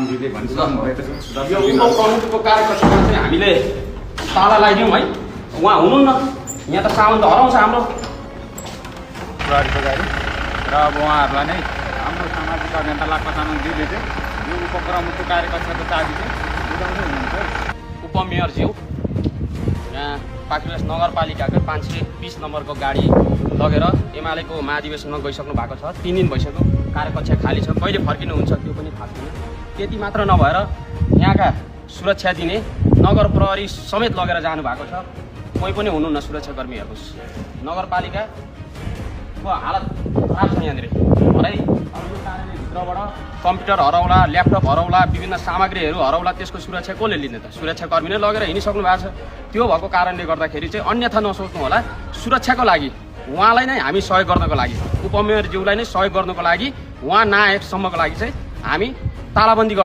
यो उपप्रमुखको कार्यकक्षमा चाहिँ हामीले ताला लगाइदिउँ है। उहाँ हुनुहुन्न, यहाँ त सामान त हराउँछ हाम्रो प्रहरीको गाडी र अब उहाँहरूलाई नै हाम्रो सामाजिक अभियन्ता लाक्पा तामाङज्यूले चाहिँ यो उपप्रमुखको कार्यकक्षाको चाबी चाहिँ बुझाउँदै हुनुहुन्छ। उपमेयरज्यू यहाँ पाखरिस नगरपालिकाको 520 नम्बरको गाडी लगेर एमालेको महाधिवेशनमा गइसक्नु भएको छ। 3 दिन भइसक्यो, कार्यकक्षा खाली छ। कहिले फर्किनुहुन्छ त्यो पनि थाहा छैन। त्यति मात्र नभएर यहाँका सुरक्षा दिने नगर प्रहरी समेत लगेर जानु भएको छ। कोही पनि हुनुहुन्न सुरक्षाकर्मीहरूको। नगरपालिकाको हालत खराब छ यहाँनिर। है अब यो कार्यालयभित्रबाट कम्प्युटर हराउला, ल्यापटप हराउला, विभिन्न सामग्रीहरू हराउला, त्यसको सुरक्षा कसले लिने त? सुरक्षाकर्मी नै लगेर हिँडिसक्नु भएको छ। त्यो भएको कारणले गर्दाखेरि चाहिँ अन्यथा नसोच्नु होला। सुरक्षाको लागि उहाँलाई नै हामी सहयोग गर्नको लागि, उपमेयरज्यूलाई नै सहयोग गर्नको लागि, उहाँ नआएसम्मको लागि चाहिँ हामी तालाबन्दी